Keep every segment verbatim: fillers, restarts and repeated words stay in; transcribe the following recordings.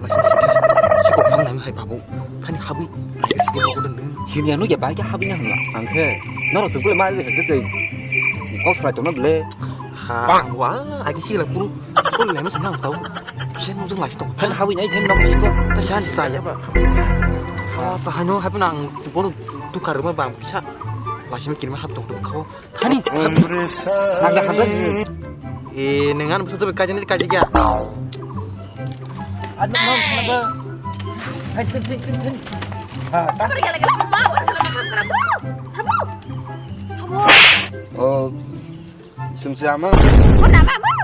Laising siksa sikok hang nai hai babu. Thani habwi naikhe sikhe babu dan nung. Sini anu ya bai ke habwi nang la. Angkhe. Noro sungkule ma le ke sei. Kok salai tongna bele. Ha, wa, agi sila puru. Sol le mas nang tau. Sen nung jeng laising tong. Thani habwi nai thani nok sikok. Ta san sa ya ba. Ha, ta hano habwi nang bono tukar ma bang bisa. Laising kirma hap tong tong kau. Hani? Nang da hamdan ni. Eh, nang ano bisa sampai kajian ini kaji kya? Aduh, mau kenapa? Hai, tin, tin, tin, tin. Ha, tak. Apa dia lagi lama mau? Ada lama kamu kenapa? Kamu? Kamu? Oh, sumsi ama. Mau nama mau?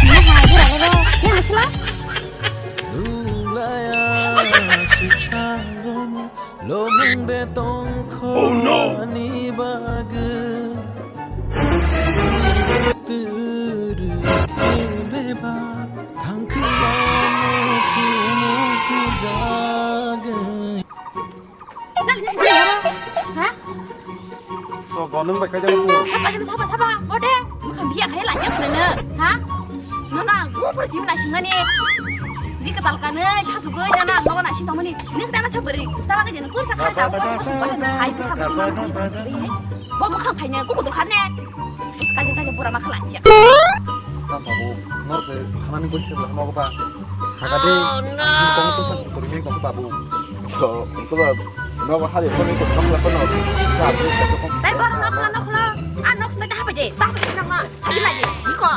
Ini hai, kurang apa? Ini masih lah. Lomung de tongkho ani bagwi. Turu khe beba thangkhwlano kumu hujagwi. Ha? To gonung bai kaida ko. Sapa sapa sapa sapa. Ode. Mukhang biya khai la jeng khana ne. Ha? Nono ang go por jim na singani. Ri ka tal kane sa su goi na na lo na sing tongmani. Nek ta ma sa beri. Ta ma ka jeno kur sa khai ta ko sa ko sa ko na. Ai bisa beri ma ni ba. Bo mukhang khai ne ko ko khane. Is ka jeng ta jeng pura ma khala sia. Ka babu, nor ke samani goi ke la mo ba. Sagade. Ang kong to ta ko ri ko babu. So, ko ba. No ba hali ko ni ko kam la ko no. Sa ko sa ko. Tai bor no khla no khla. A nok sa ta ha ba je. Ta ha ba je na ma. Hai lai je. Ni ko.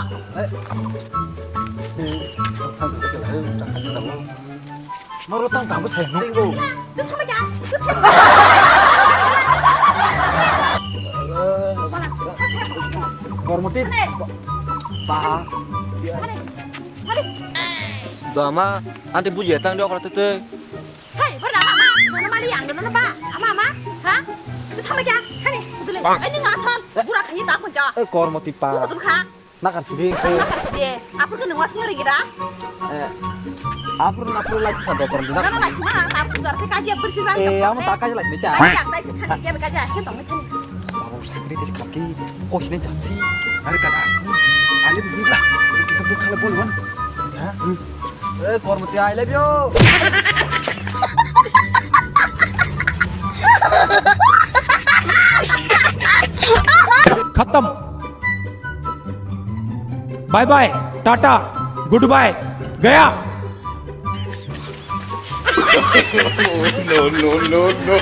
Moro tang tang bo sai no. Ni ko. Tu thama ja. Tu thama. Kormoti. Ba. Dama, ante buji tang dia kalau tete. Hei, bor nama ma, nama mali yang nama ba, ama ama, ha? Tu thama kya? Hani, tu le. Bang. Ini ngasal, gura khayi tak pun kya? Eh, kormo tipa. Bukan kha. Nakar sidi. Nakar sidi. Apa kena ngasal lagi dah? Eh, apa nak perlu lagi pada kormo? Nana nasi mana? Tak sugar te kaji bercerita. Eh, kamu tak kaji lagi baca. Kaji yang tadi sana dia kaji, kita mau tanya. Babu sakit itu sekali. Kau sini jangan sih. Hari kada. Ani bibi lah. Kita tuh kalau boleh. Ya. Hmm. Eh, Kormoti, I love you. खत्म। Bye bye, tata, good bye, गया। No, no, no, no।